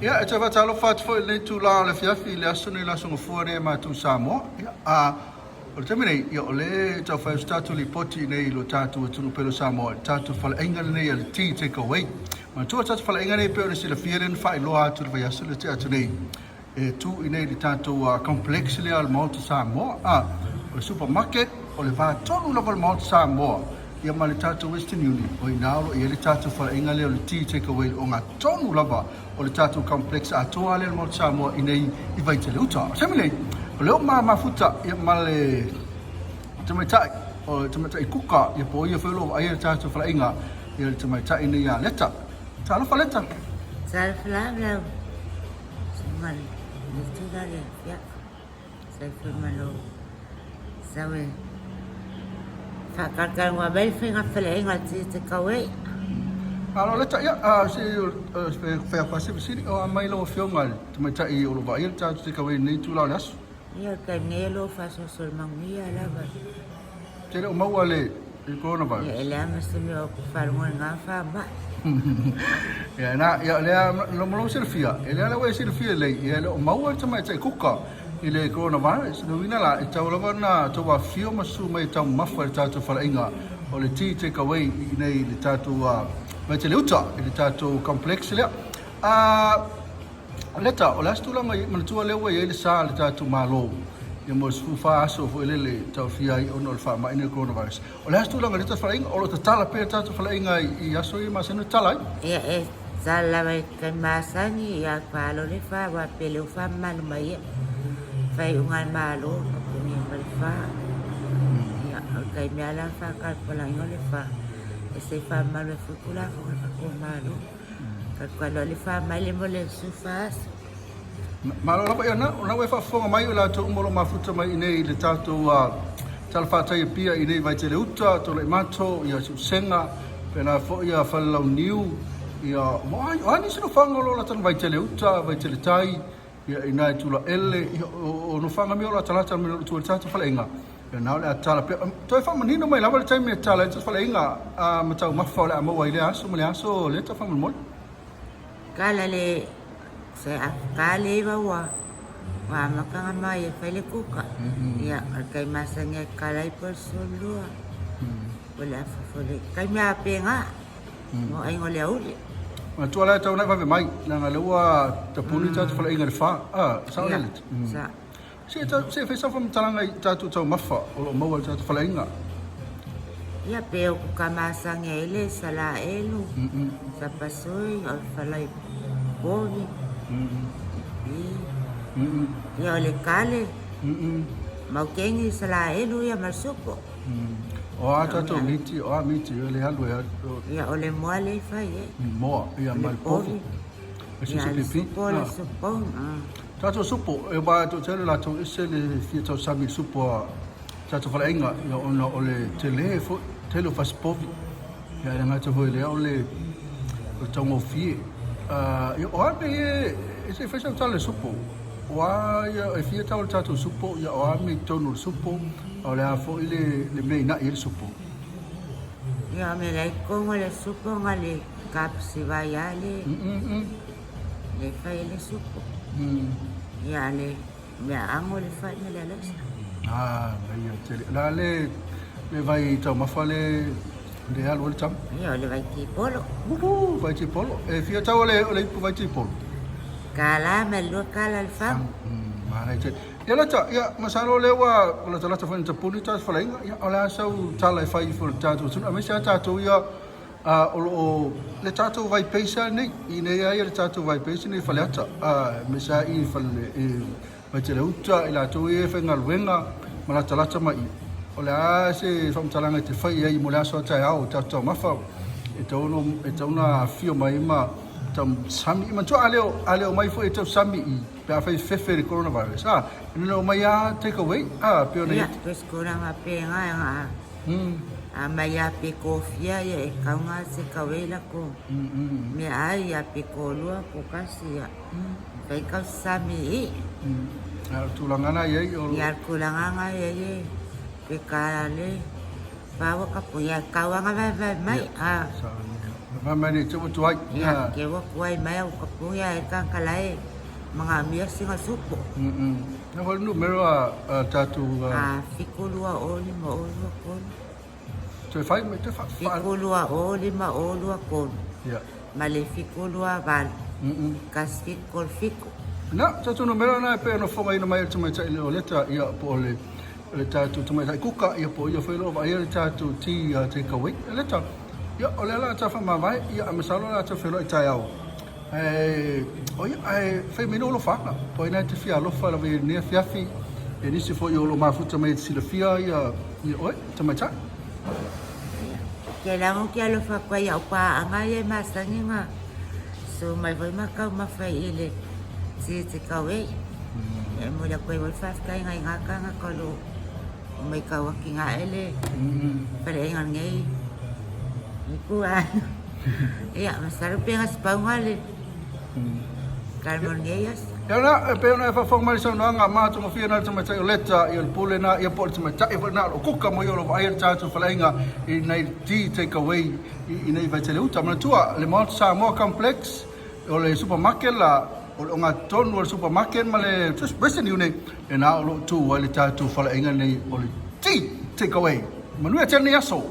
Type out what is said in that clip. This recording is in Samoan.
Ia, e toe faatalofa atu foi i lenei itula o le afiafi i le aso nei, le aso Gafua nei a matou Samoa. Ia, a, o le taimi nei, ia, o lea e tau fai atu se tatou lipoti i nei i lo tatou atunuu pele o Samoa i le tatou faleaiga lenei a le Tea Take Away. Manatua le tatou faleaiga nei pei ona silafia lea na faailoa atu i le vaiaso lea tea atu nei, e tu i nei i le tatou complex lea o le Maota Samoa, a, o le supermarket, o le va tonu lava o le Maota Samoa, ia ma le tatou Western Union, o i ina o lo o i ai le tatou faleaiga lea o le Tea Take Away, o ogatotonu lava o le tatou complex atoa lea o le Maota Samoa i nei i Vaitele Uta. O le taimi nei, o lea ua mafuta ia ma le tamaitai, o le tamaitai kuka, ia po o ia foi o lo o vaaia le tatou faleaiga, ia le tamaitai nei ia Leta. Talofa Leta. Talofa lava lau susuga i le tula le afiafi. Saifua malo. Sau e faatalatalanoa mai le faiga faleaiga a Tia Te Kauei. Malo Leta, ia, se i fai atu lava se fesili, o a mai lau Afioga i le tamaitai o lo o vaaia le tatou Te Kauei i lenei itula o le aso? Ia, o le taimi nei o lo o faasoaso le manuia lava. Te le o maua le coronavirus. Ia, e leai ma se mea o faalogo i lena faamai. Ia, na, ia, lea, mo lou silafia, e lea la ua e silafia lelei, ia, e le o maua le tamaitai kuka i le coronavirus. Le uiga la, e tatau lava ona tou afifio ma susu mai e taumamafa i le tatou faleaiga o le Tea Take Away i inei i le tatou Vaitele Uta, i le tatou complex lea. Leta, o le a se tulaga i manatua lea ua i ai le sa a le tatou Malo ia mo le 14 aso foi lele e taofia ai ona o le faamai nei o le coronavirus. O le a se tulaga i leta faleaiga? O lo o tatala pea le tatou faleaiga i aso ia masani ona tatala ai? Ia, e tatala lava i taimi masani, ia faalo le fa, aua pe le o faamamalu mai ia faaiuga a le Malo, tapuni ma le fa. Ia, o le taimi lava la na faatalatalauina o le fa, e se i faamamalu ai foi Tulafono a le tatou Malo. Talu le fa mai le mo le sufa aso. Malo lava ia na, o na ua e faafofoga mai o latou uma o lo o mafuta mai i nei i le tatou Tala Fatai Apia i nei Vaitele Uta, Tolaimato, ia Siusega, pena foi ia Falelauniu, ia o a, o a nisi nofoaga o lo o lata Vaitele Uta, Vaitele Tai, ia i nai Tulaele, ia o nofoaga mea o lo o latalata mai o tua i le tatou faleaiga. Ia na o le a tatala pea. Toe faamanino mai lava le taimi e tatala ai le faleaiga ma taumafa o le a maua ai lea aso ma lea aso leta faamolemole. Tala le se a ka le iwa ua ua amataga mai e fai le kuka. Ia o le taimi masani ai kala ai po o le 12. Po o le a foi le taimi a pena mo aiga o le aoauli. Manatua la e tau ona e vave mai leaga lea ua tapuni le tatou faleaiga i le fa. Sao lea Leta? Sa. Se e fai sau faamatalaga i tatou taumafa o lo o maua i le tatou faleaiga. Ia pe o ku ka masani ai le salaelu, sapasui, o le falai povi, pipi, ia o le kale, maukeni, salaelu ia ma le supo. O a tatou miti, o a miti, o le alu e alu. Ia o le moa le fai ai. Moa, ia ma le povi. Ia le supo, le supo. Tatou supo, e aua e toatele latou ese le fia tausami i le supo a tatou faleaiga, ia ona o le tele foi, tele o fasipovi, ia e le gata foi i lea o le taugofie. Ia o a mea ia e, se i fai sau tala i le supo, o a ia e fia tau i le tatou supo, ia o a mea i totonu o le supo, a o le a foi le mea e inai ai le supo. Ia o mea la i totonu o le supo na le kapisi vaiale. Le fai le supo. Ia le mea ango le fai ma le alaisa. Ah, ia tele. La le le vai taumafa le le alu ai le tama. Ia o le vai tipolo. Uhu, vai tipolo. E fia tau o le o le ipu vai tipolo. Kala ma lua kala le fagu. Manaia tele. Ia lata, ia masalo lea ua latalata foi ina tapuni tatou faleaiga. Ia o le a sau tala e fai ifo i le tatou atunuu aemaise lava tatou ia A o lo o le tatou vai peisa nei, i nei a ia le tatou vai peisa nei i Faleata, aemaise lava i Fale, i Vaitele Uta, i latou ia e faigaluega ma latalata mai i. O le a se faamatalaga e te fai i ai mo le aso a taeao i tatou taumafa e tatau ona, e tatau ona afifio mai ma tausami. Manatua a le o, a le omai foi e tausami i pe afai e fefe i le coronavirus, a, e na omai lava take away, a, pei ona i ai. Ia, pei o se tulaga pena e na. A mai ia pe kofia ia e kau nga se kau e la ko mea ai ia pe kolua ko kasi ia fai kau sami i. A o tulaga na i ai o. Ia tulaga nga i ai e pe ka le pawa ka po ia kau anga vai vai mai a. Mai mai nei te ua tuai. Ia, ke ua kuai mai au ka puhi a e kangkala e mangaomia singa supo. Na hoi numero a tatou. A 7 2 0 5 0 2 3. Toe fai mai toe fa. 7 2 0 5 0 2 3. Ia. Ma le 7 2 8. 1 7 3 7. Na, tatou numero na e pei ona fofogaina mai e le tamaitai le o leta, ia, po o le le tatou tamaitai kuka, ia, po o ia foi o lo o vaaia le tatou tea take away. Leta, ia, o lea la ta faamavae, ia, ae masalo o le a tau feiloai taeao. Ae, o ia, ae fai mai lou alofaga, po o ai na e te fia alofa lava i lenei afiafi, e nisi foi o lo o mafuta mai e te silafia ia, ia oe, tamaitai. Ke lago ke alofa atu ai ia'u paaga ia e masani na su mai foi ma taumafa i le tea takeaway. E momoli atu ai foi le faafetaiga i na tagata o lo o maitau atinae le faleaiga o lenei itu. Ia, masalo pe gasepauga le tala mo lenei aso. Ia na, e pei ona e faafofoga mai i le saunoaga matagofie na le tamaitai o Leta, ia o le pule na, ia po o le tamaitai foi na o lo o kuka mo ia o lo o vaaia le tatou faleaiga i nei tea take away i nei Vaitele Uta. Manatua, le Mount Samoa Complex, o le supermarket la, o le ogatotonu o le supermarket ma le Western Union, lena o lo o tu ai le tatou faleaiga nei o le tea take away. Manuia tele nei aso!